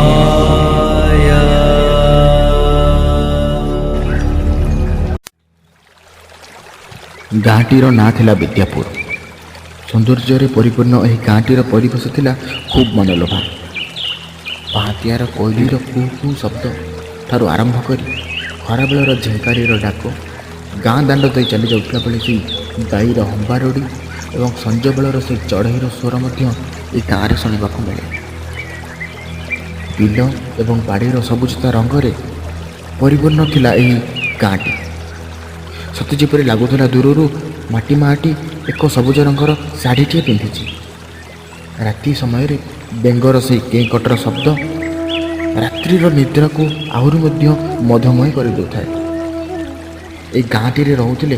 ଶିବାୟ। ଗାଁଟିର ନାଁ ଥିଲା ବିଦ୍ୟାପୁର। ସୌନ୍ଦର୍ଯ୍ୟରେ ପରିପୂର୍ଣ୍ଣ ଏହି ଗାଁଟିର ପରିବେଶ ଥିଲା ଖୁବ୍ ମନଲୋଭା। ପାହାନ୍ତିଆର କୋଇଲିର କୁହୁ କୁହୁ ଶବ୍ଦ ଠାରୁ ଆରମ୍ଭ କରି ଖରାବେଳର ଝିଙ୍କାରିର ଡାକ, ଗାଁ ଦାଣ୍ଡ ଦେଇ ଚାଲି ଯାଉଥିଲା ବେଳେ ସେଇ ଗାଈର ହମ୍ବାରଡ଼ି ଏବଂ ସଞ୍ଜବେଳର ସେଇ ଚଢ଼େଇର ସ୍ୱର ମଧ୍ୟ ଏହି ଗାଁରେ ଶୁଣିବାକୁ ମିଳେ। ବିଲ ଏବଂ ବାଡ଼ିର ସବୁଜତା ରଙ୍ଗରେ ପରିପୂର୍ଣ୍ଣ ଥିଲା ଏହି ଗାଁଟି। ସତେ ଯେପରି ଲାଗୁଥିଲା ଦୂରରୁ ମାଟି ମାଟି ଏକ ସବୁଜ ରଙ୍ଗର ଶାଢ଼ୀଟିଏ ପିନ୍ଧିଛି। ରାତି ସମୟରେ ବେଙ୍ଗର ସେଇ କେଁ କଟର ଶବ୍ଦ ରାତ୍ରିର ନିଦ୍ରାକୁ ଆହୁରି ମଧ୍ୟ ମଧୁମୟ କରିଦେଉଥାଏ। ଏହି ଗାଁଟିରେ ରହୁଥିଲେ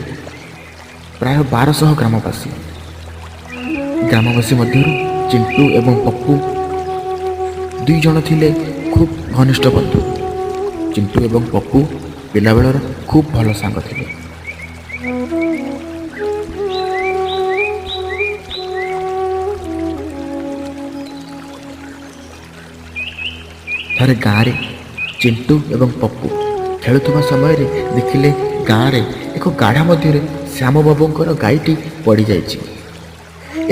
ପ୍ରାୟ 1200 ଗ୍ରାମବାସୀ। ଗ୍ରାମବାସୀ ମଧ୍ୟରୁ ଚିଣ୍ଟୁ ଏବଂ ପପୁ ଦୁଇ ଜଣ ଥିଲେ ଖୁବ୍ ଘନିଷ୍ଠ ବନ୍ଧୁ। ଚିଣ୍ଟୁ ଏବଂ ପପୁ ପିଲାବେଳର ଖୁବ୍ ଭଲ ସାଙ୍ଗ ଥିଲେ। ଥରେ ଗାଁରେ ଚିଣ୍ଟୁ ଏବଂ ପପୁ ଖେଳୁଥିବା ସମୟରେ ଦେଖିଲେ ଗାଁରେ ଏକ ଗାଢ଼ା ମଧ୍ୟରେ ଶ୍ୟାମବାବୁଙ୍କର ଗାଈଟି ପଡ଼ିଯାଇଛି।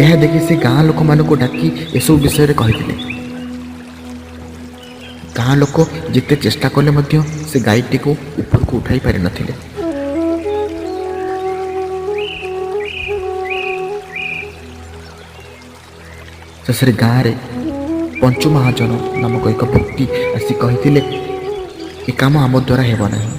ଏହା ଦେଖି ସେ ଗାଁ ଲୋକମାନଙ୍କୁ ଡାକି ଏସବୁ ବିଷୟରେ କହିଥିଲେ। ଗାଁ ଲୋକ ଯେତେ ଚେଷ୍ଟା କଲେ ମଧ୍ୟ ସେ ଗାଈଟିକୁ ଉପରକୁ ଉଠାଇ ପାରିନଥିଲେ। ଶେଷରେ ଗାଁରେ ପଞ୍ଚୁ ମହାଜନ ନାମକ ଏକ ବ୍ୟକ୍ତି ଆସି କହିଥିଲେ, ଏ କାମ ଆମ ଦ୍ୱାରା ହେବ ନାହିଁ।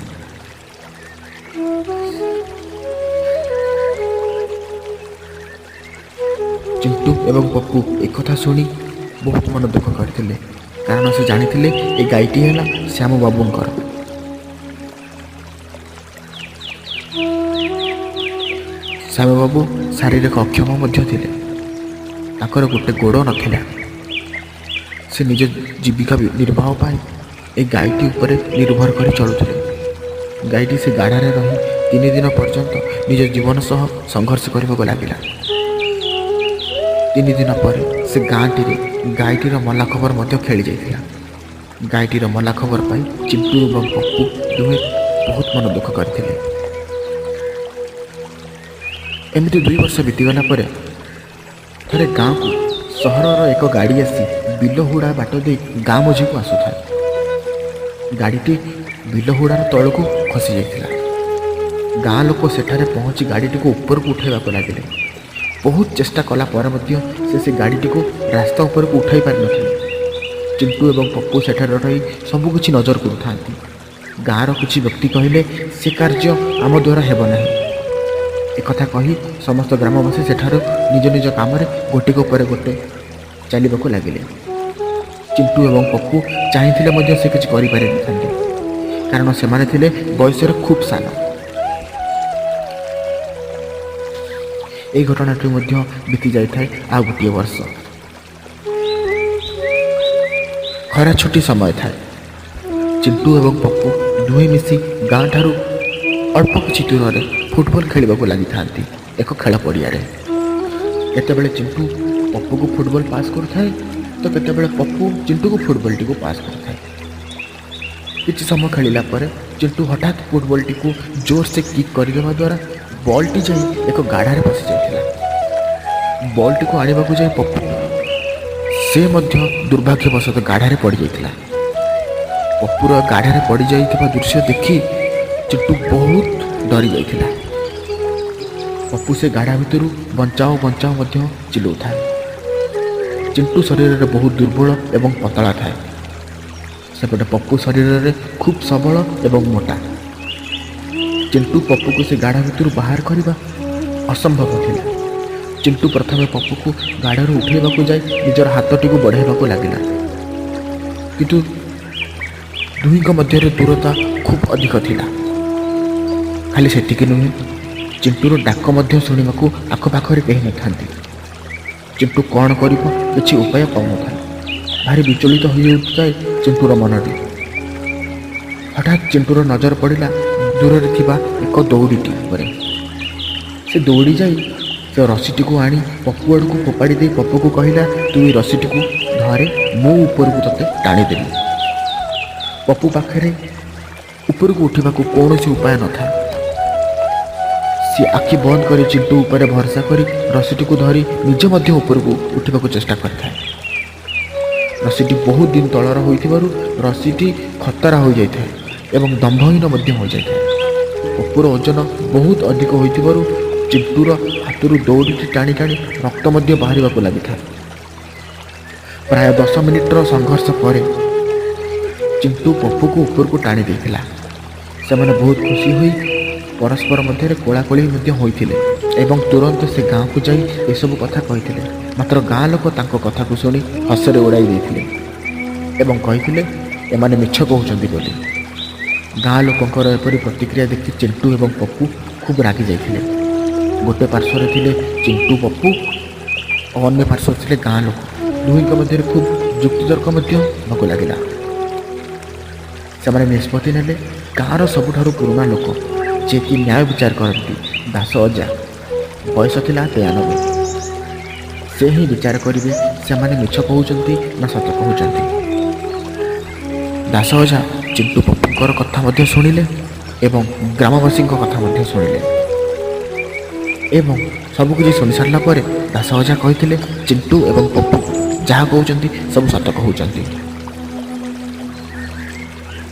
ଚିଣ୍ଟୁ ଏବଂ ପପୁ ଏକଥା ଶୁଣି ବହୁତ ମନ ଦୁଃଖ କରିଥିଲେ, କାରଣ ସେ ଜାଣିଥିଲେ ଏ ଗାଈଟି ହେଲା ଶ୍ୟାମ ବାବୁଙ୍କର। ଶ୍ୟାମବାବୁ ଶାରୀରିକ ଅକ୍ଷମ ମଧ୍ୟ ଥିଲେ। ତାଙ୍କର ଗୋଟେ ଗୋଡ଼ ନଥିଲା। ସେ ନିଜ ଜୀବିକା ନିର୍ବାହ ପାଇଁ ଏ ଗାଈଟି ଉପରେ ନିର୍ଭର କରି ଚଳୁଥିଲେ। ଗାଈଟି ସେ ଗାଢ଼ାରେ ରହି 3 ଦିନ ପର୍ଯ୍ୟନ୍ତ ନିଜ ଜୀବନ ସହ ସଂଘର୍ଷ କରିବାକୁ ଲାଗିଲା। 3 ଦିନ ପରେ ସେ ଗାଁଟିରେ ଗାଈଟିର ମଲା ଖବର ମଧ୍ୟ ଖେଳି ଯାଇଥିଲା। ଗାଈଟିର ମଲା ଖବର ପାଇ ଚିଣ୍ଟୁ ଏବଂ ପପୁ ଦୁହେଁ ବହୁତ ମନ ଦୁଃଖ କରିଥିଲେ। ଏମିତି 2 ବର୍ଷ ବିତିଗଲା ପରେ ଥରେ ଗାଁକୁ ସହରର ଏକ ଗାଡ଼ି ଆସି ବିଲହୁଡ଼ା ବାଟ ଦେଇ ଗାଁ ମଝିକୁ ଆସୁଥାଏ। ଗାଡ଼ିଟି ବିଲହୁଡ଼ାର ତଳକୁ ଖସି ଯାଇଥିଲା। ଗାଁ ଲୋକ ସେଠାରେ ପହଞ୍ଚି ଗାଡ଼ିଟିକୁ ଉପରକୁ ଉଠାଇବାକୁ ଲାଗିଲେ। ବହୁତ ଚେଷ୍ଟା କଲା ପରେ ମଧ୍ୟ ସେ ସେ ଗାଡ଼ିଟିକୁ ରାସ୍ତା ଉପରକୁ ଉଠାଇ ପାରିନଥିଲେ। ଚିଣ୍ଟୁ ଏବଂ ପପୁ ସେଠାରେ ରହି ସବୁକିଛି ନଜର କରୁଥାନ୍ତି। ଗାଁର କିଛି ବ୍ୟକ୍ତି କହିଲେ, ସେ କାର୍ଯ୍ୟ ଆମ ଦ୍ୱାରା ହେବ ନାହିଁ। ଏକଥା କହି ସମସ୍ତ ଗ୍ରାମବାସୀ ସେଠାରୁ ନିଜ ନିଜ କାମରେ ଗୋଟିକ ପରେ ଗୋଟେ ଚାଲିବାକୁ ଲାଗିଲେ। ଚିଣ୍ଟୁ ଏବଂ ପପୁ ଚାହିଁଥିଲେ ମଧ୍ୟ ସେ କିଛି କରିପାରିନଥାନ୍ତେ, କାରଣ ସେମାନେ ଥିଲେ ବୟସରେ ଖୁବ୍ ସାନ। ଏହି ଘଟଣାଟି ମଧ୍ୟ ବିତି ଯାଇଥାଏ ଆଉ ଗୋଟିଏ ବର୍ଷ। ଖରା ଛୁଟି ସମୟ ଥାଏ। ଚିଣ୍ଟୁ ଏବଂ ପପୁ ଦୁହେଁ ମିଶି ଗାଁ ଠାରୁ ଅଳ୍ପ କିଛି ଦୂରରେ ଫୁଟବଲ ଖେଳିବାକୁ ଲାଗିଥାନ୍ତି ଏକ ଖେଳ ପଡ଼ିଆରେ। କେତେବେଳେ ଚିଣ୍ଟୁ ପପୁକୁ ଫୁଟବଲ ପାସ୍ କରୁଥାଏ ତ କେତେବେଳେ ପପୁ ଚିଣ୍ଟୁକୁ ଫୁଟବଲଟିକୁ ପାସ୍ କରୁଥାଏ। କିଛି ସମୟ ଖେଳିଲା ପରେ ଚିଣ୍ଟୁ ହଠାତ୍ ଫୁଟବଲଟିକୁ ଜୋରସେ କିକ୍ କରିଦେବା ଦ୍ୱାରା ବଲ୍ଟି ଯାଇ ଏକ ଗାଢ଼ାରେ ପଶି ଯାଇଥିଲା। ବଲ୍ଟିକୁ ଆଣିବାକୁ ଯାଇ ପପୁ ସେ ମଧ୍ୟ ଦୁର୍ଭାଗ୍ୟବଶତଃ ଗାଢ଼ାରେ ପଡ଼ିଯାଇଥିଲା। ପପୁର ଗାଢ଼ାରେ ପଡ଼ିଯାଇଥିବା ଦୃଶ୍ୟ ଦେଖି ଚିଣ୍ଟୁ ବହୁତ ଡରି ଯାଇଥିଲା। ପପୁ ସେ ଗାଢ଼ା ଭିତରୁ ବଞ୍ଚାଅ ବଞ୍ଚାଅ ମଧ୍ୟ ଚିଲଉଥାଏ। ଚିଣ୍ଟୁ ଶରୀରରେ ବହୁତ ଦୁର୍ବଳ ଏବଂ ପତଳା ଥାଏ। ସେପଟେ ପପୁ ଶରୀରରେ ଖୁବ୍ ସବଳ ଏବଂ ମୋଟା। ଚିଣ୍ଟୁ ପପୁକୁ ସେ ଗାଢ଼ା ଭିତରୁ ବାହାର କରିବା ଅସମ୍ଭବ ଥିଲା। ଚିଣ୍ଟୁ ପ୍ରଥମେ ପପୁକୁ ଗାଢ଼ାରୁ ଉଠାଇବାକୁ ଯାଇ ନିଜର ହାତଟିକୁ ବଢ଼ାଇବାକୁ ଲାଗିଲା, କିନ୍ତୁ ଦୁହିଁଙ୍କ ମଧ୍ୟରେ ଦୂରତା ଖୁବ୍ ଅଧିକ ଥିଲା। ଖାଲି ସେତିକି ନୁହେଁ, ଚିଣ୍ଟୁର ଡାକ ମଧ୍ୟ ଶୁଣିବାକୁ ଆଖପାଖରେ କେହି ନଥାନ୍ତି। ଚିଣ୍ଟୁ କ'ଣ କରିବ କିଛି ଉପାୟ ପାଉନଥାଏ। ଭାରି ବିଚଳିତ ହୋଇଉଠୁଥାଏ ଚିଣ୍ଟୁର ମନଟି। ହଠାତ୍ ଚିଣ୍ଟୁର ନଜର ପଡ଼ିଲା ଦୂରରେ ଥିବା ଏକ ଦଉଡ଼ିଟି ଉପରେ। ସେ ଦୌଡ଼ି ଯାଇ ସେ ରସିଟିକୁ ଆଣି ପପୁ ଆଡ଼କୁ ଫୋପାଡ଼ି ଦେଇ ପପୁକୁ କହିଲା, ତୁ ଏଇ ରସିଟିକୁ ଧରେ, ମୁଁ ଉପରକୁ ତୋତେ ଟାଣିଦେବି। ପପୁ ପାଖରେ ଉପରକୁ ଉଠିବାକୁ କୌଣସି ଉପାୟ ନଥାଏ। ସିଏ ଆଖି ବନ୍ଦ କରି ଚିଣ୍ଟୁ ଉପରେ ଭରସା କରି ରସିଟିକୁ ଧରି ନିଜେ ମଧ୍ୟ ଉପରକୁ ଉଠିବାକୁ ଚେଷ୍ଟା କରିଥାଏ। ରସିଟି ବହୁତ ଦିନ ତଳର ହୋଇଥିବାରୁ ରସିଟି ଖତରା ହୋଇଯାଇଥାଏ ଏବଂ ଦମ୍ଭହୀନ ମଧ୍ୟ ହୋଇଯାଇଥାଏ। ପପୁର ଓଜନ ବହୁତ ଅଧିକ ହୋଇଥିବାରୁ ଚିଣ୍ଟୁର ହାତରୁ ଦଉଡ଼ିଟି ଟାଣି ଟାଣି ରକ୍ତ ମଧ୍ୟ ବାହାରିବାକୁ ଲାଗିଥାଏ। ପ୍ରାୟ 10 ମିନିଟର ସଂଘର୍ଷ ପରେ ଚିଣ୍ଟୁ ପପୁକୁ ଉପରକୁ ଟାଣି ଦେଇଥିଲା। ସେମାନେ ବହୁତ ଖୁସି ହୋଇ ପରସ୍ପର ମଧ୍ୟରେ କୋଳାକୋଳି ମଧ୍ୟ ହୋଇଥିଲେ ଏବଂ ତୁରନ୍ତ ସେ ଗାଁକୁ ଯାଇ ଏସବୁ କଥା କହିଥିଲେ। ମାତ୍ର ଗାଁ ଲୋକ ତାଙ୍କ କଥାକୁ ଶୁଣି ହସରେ ଉଡ଼ାଇ ଦେଇଥିଲେ ଏବଂ କହିଥିଲେ ଏମାନେ ମିଛ କହୁଛନ୍ତି ବୋଲି। ଗାଁ ଲୋକଙ୍କର ଏପରି ପ୍ରତିକ୍ରିୟା ଦେଖି ଚିଣ୍ଟୁ ଏବଂ ପପୁ ଖୁବ୍ ରାଗି ଯାଇଥିଲେ। ଗୋଟେ ପାର୍ଶ୍ୱରେ ଥିଲେ ଚିଣ୍ଟୁ, ପପୁ ଓ ଅନ୍ୟ ପାର୍ଶ୍ୱରେ ଥିଲେ ଗାଁ ଲୋକ। ଦୁହିଁଙ୍କ ମଧ୍ୟରେ ଖୁବ୍ ଯୁକ୍ତିତର୍କ ମଧ୍ୟ ହେବାକୁ ଲାଗିଲା। ସେମାନେ ନିଷ୍ପତ୍ତି ନେଲେ, ଗାଁର ସବୁଠାରୁ ପୁରୁଣା ଲୋକ, ଯିଏକି ନ୍ୟାୟ ବିଚାର କରନ୍ତି, ଦାସ ଅଜା, ବୟସ ଥିଲା 93, ସେ ହିଁ ବିଚାର କରିବେ ସେମାନେ ମିଛ କହୁଛନ୍ତି ନା ସତ କହୁଛନ୍ତି। ଦାସ ଅଜା ଚିଣ୍ଟୁ ପପୁଙ୍କର କଥା ମଧ୍ୟ ଶୁଣିଲେ ଏବଂ ଗ୍ରାମବାସୀଙ୍କ କଥା ମଧ୍ୟ ଶୁଣିଲେ ଏବଂ ସବୁକିଛି ଶୁଣି ସାରିଲା ପରେ ଦାସ ଅଜା କହିଥିଲେ, ଚିଣ୍ଟୁ ଏବଂ ପପୁ ଯାହା କହୁଛନ୍ତି ସବୁ ସତ କହୁଛନ୍ତି।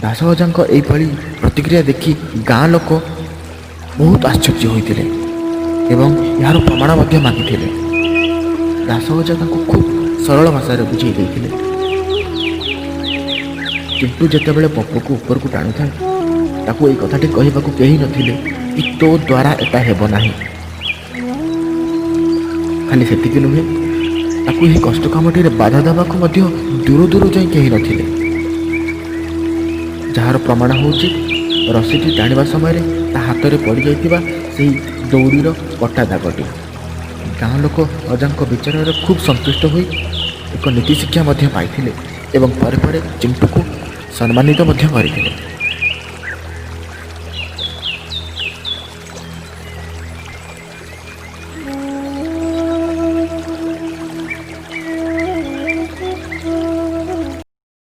ଦାସ ଅଜାଙ୍କ ଏଇଭଳି ପ୍ରତିକ୍ରିୟା ଦେଖି ଗାଁ ଲୋକ ବହୁତ ଆଶ୍ଚର୍ଯ୍ୟ ହୋଇଥିଲେ ଏବଂ ଏହାର ପ୍ରମାଣ ମଧ୍ୟ ମାଗିଥିଲେ। ଦାସ ଅଜା ତାଙ୍କୁ ଖୁବ୍ ସରଳ ଭାଷାରେ ବୁଝେଇ ଦେଇଥିଲେ। ଚିଣ୍ଟୁ ଯେତେବେଳେ ପପୁକୁ ଉପରକୁ ଟାଣୁଥାଏ, ତାକୁ ଏଇ କଥାଟି କହିବାକୁ କେହି ନଥିଲେ କି ତୋ ଦ୍ୱାରା ଏଟା ହେବ ନାହିଁ। ଖାଲି ସେତିକି ନୁହେଁ, ତାକୁ ଏହି କଷ୍ଟ କାମଟିରେ ବାଧା ଦେବାକୁ ମଧ୍ୟ ଦୂର ଦୂର ଯାଇ କେହି ନଥିଲେ, ଯାହାର ପ୍ରମାଣ ହେଉଛି ରସିଟି ଟାଣିବା ସମୟରେ ତା ହାତରେ ପଡ଼ିଯାଇଥିବା ସେହି ଦଉଡ଼ିର କଟା ଦାଗଟି। ଗାଁ ଲୋକ ଅଜାଙ୍କ ବିଚାରରେ ଖୁବ୍ ସନ୍ତୁଷ୍ଟ ହୋଇ ଏକ ନୀତି ଶିକ୍ଷା ମଧ୍ୟ ପାଇଥିଲେ ଏବଂ ପରେ ପରେ ଚିଣ୍ଟୁକୁ ସମ୍ମାନିତ ମଧ୍ୟ କରିଥିଲେ।